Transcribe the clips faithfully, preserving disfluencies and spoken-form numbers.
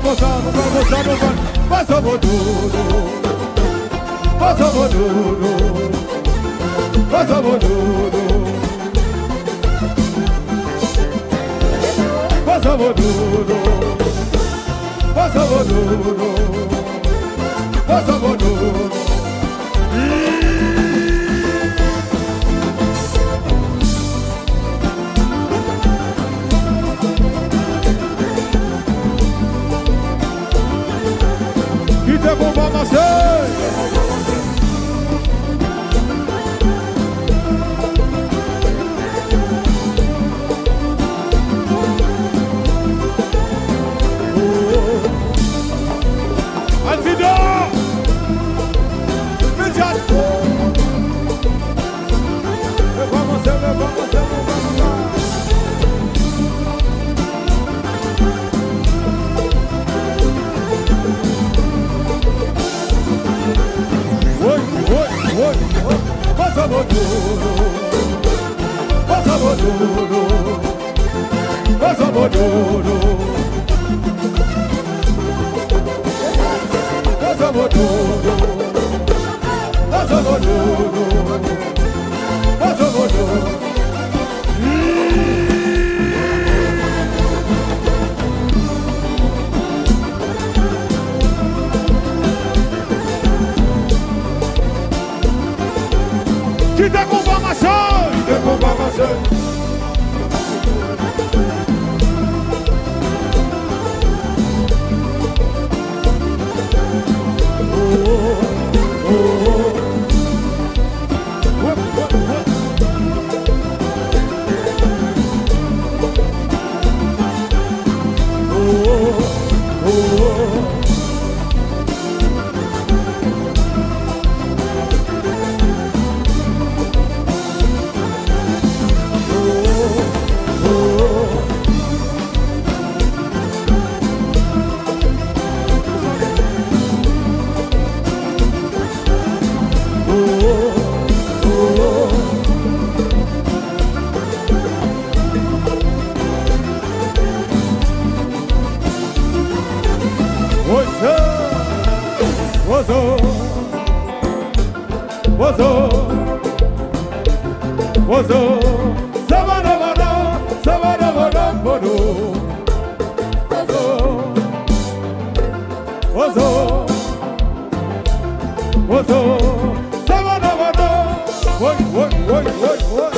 Konsa nou pral, konsa nou pral. Bozo Vodoudou. Bozo Vodoudou. Bozo Vodoudou. Bozo Vodoudou. Bozo Vodoudou. Bozo Vodoudou. Kite konpa mache! Alvido! Immédiat! Rekòmanse, rekòmanse, rekòmanse. Woy, woy, woy, woy. Bozo Vodoudou. Bozo Vodoudou. Bozo Vodoudou. Bozo Vodoudou. Bozo Vodoudou. Bozo Vodoudou. Kite konpa mache! Kite konpa mache! Wozo, wozo, wozo, sabada bada, sabada bada bodo. Wozo, wozo, wozo, sabada bada. Woy, woy, woy, woy, woy.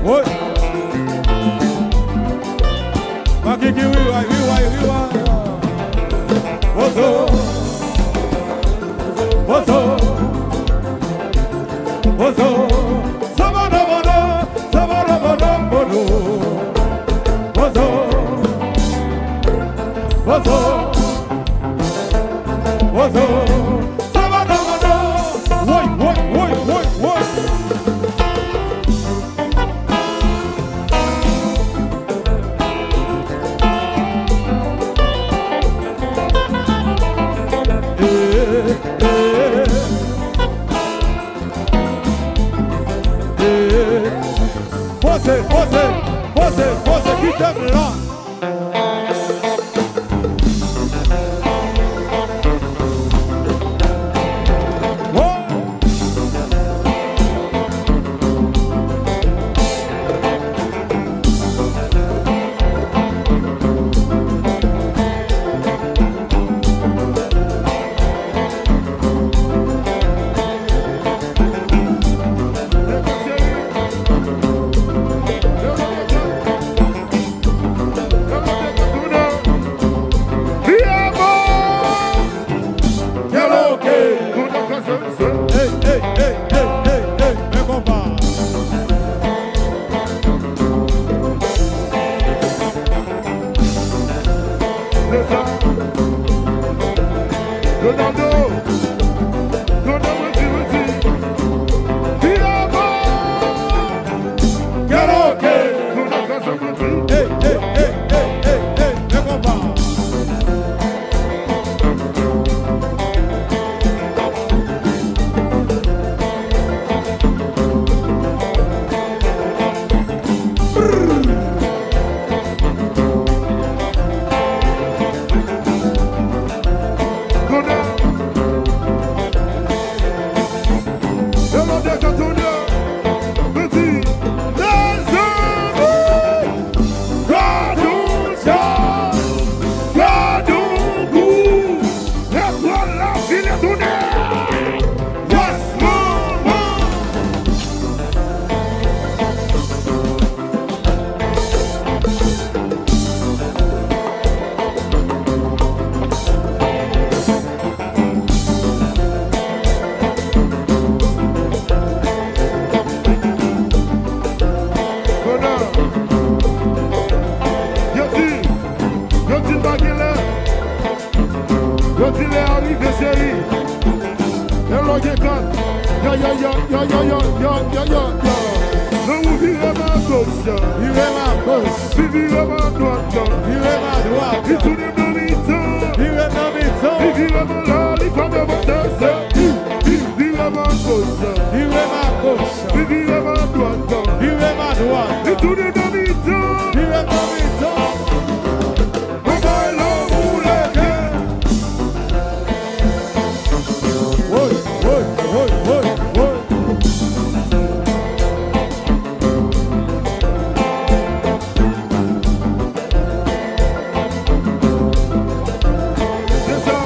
Woy. Makiki, riway, riway, riway. Wozo. Wozo. Wozo. Sabada bada, sabada bada bodo. Wozo. Wozo. Wozo. Sabada bada. Woy, woy, woy, woy, woy. Poze, poze, poze, poze, kite m la. Hey, hey, hey, hey, hey, hey, men konpa. Leonardo, Ronaldo, Messi, Messi. Diabo! Kaloke! Hey, hey, hey, hey, hey, hey, men konpa. Hello, gen kat. Yo, yo, yo. Nan ou vire m agoch. Vire m agoch. Li vire m adwat. Vire m adwat. Li tounen nan mitan. Vire m nan mitan. Li vire m anlè, li frape m an dèzè. Li, li vire m agoch. Vire m agoch. Li vire m adwat. Vire m adwat. Li tounen nan mitan. Vire m nan mitan. Anba lanmou leve. Woy, woy, woy, woy, woy. Se sa.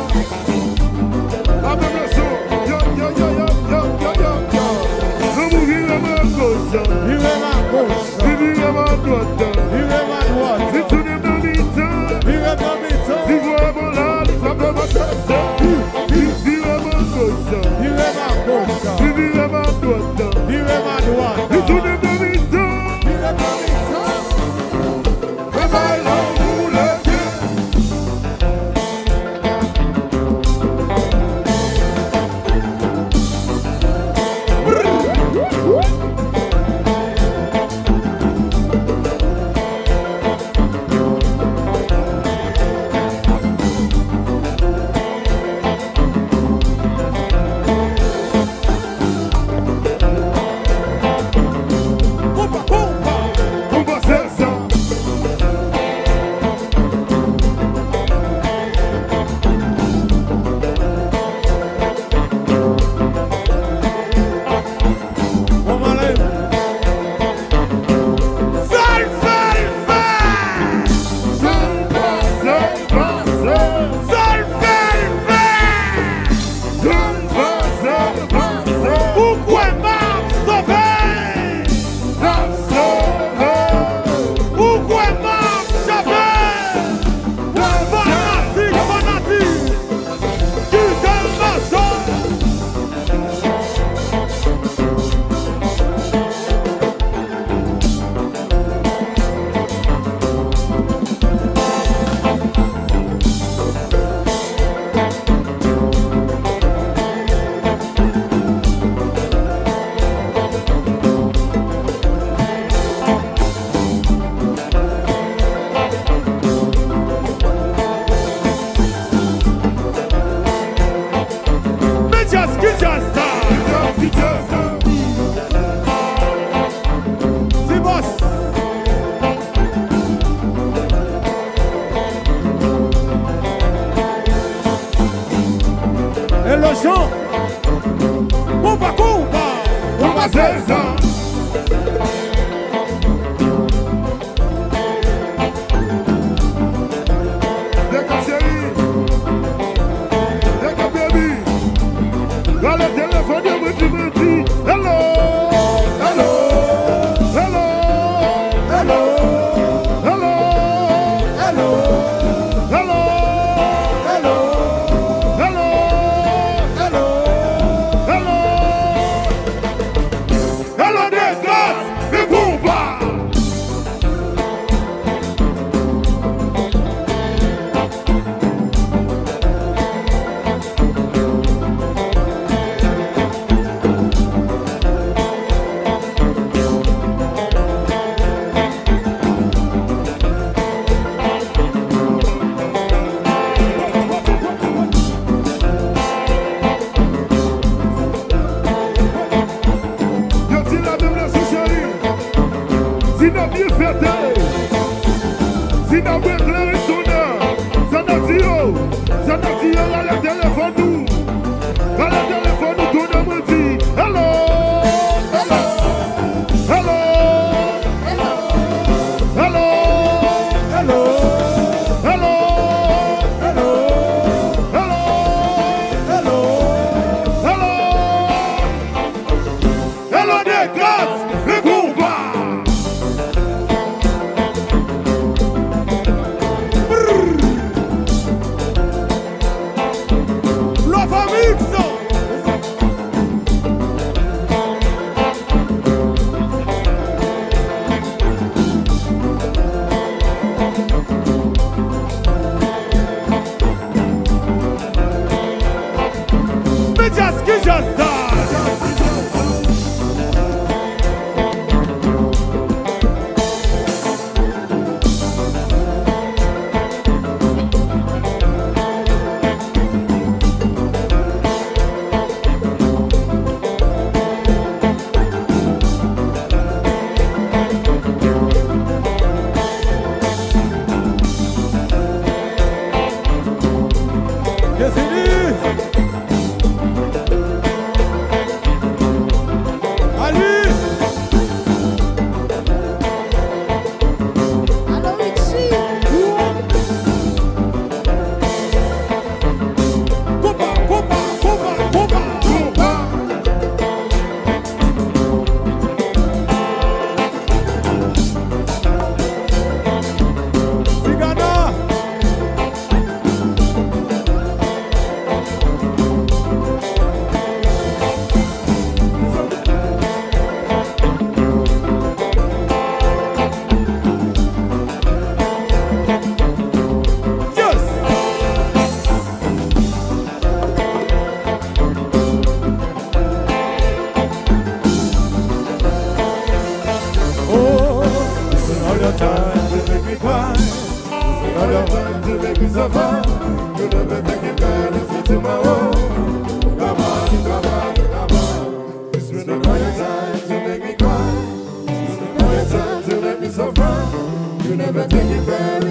La menm leson. Yo, yo, yo. Lanmou vire m agoch. Vire m agoch. Li vire m adwat. Vire m adwat. Li tounen nan mitan. Vire m nan mitan. Li voye m anlè, li frape m an dèzè. Li, li vire m agoch. Vire m agoch. Li vire m adwat. Vire m adwat. Li tounen nan mitan. Vire m nan mitan. Fè bay lanmou leve. Konpa, konpa, konpa, se sa. Konpa, lè. Sa l fè, l fè. Sa l fè, l fè. Sa l fè, l fè. Ou kwè m ap sove? Ou kwè m ap chape? Fanatik, fanatik, kite m mache. Men djaz, ki djaz sa? Ki djaz, ki djaz sa? Ti bòs. Hello, Jean. Konpa, konpa. Konpa, se sa. Dega cheri, dega baby. Rale telefòn yo, mwen di, mwen di, hello, hello, hello, hello, hello, hello, hello, hello, hello, hello, hello, hello, Degas, vin konpa. Yo di la menm leson cheri. Zina byen fete. Zina byen klere sona. Sa n ap di yo? Sa n ap di yo? Rale telefòn nou. Rale telefòn nou, tounen mwen di, hello, hello, hello, hello, hello, hello, hello, hello, hello, hello, hello, Degas, vin konpa. Alo, Richie! Konpa, konpa, konpa, konpa, konpa! Figana! Yes! Oh, all your time to make me cry. All your time to make me suffer. You never take it better for tomorrow. Come on, come on, come on. You spend all your time to make me cry. You spend all your time to make me suffer. You never take it better.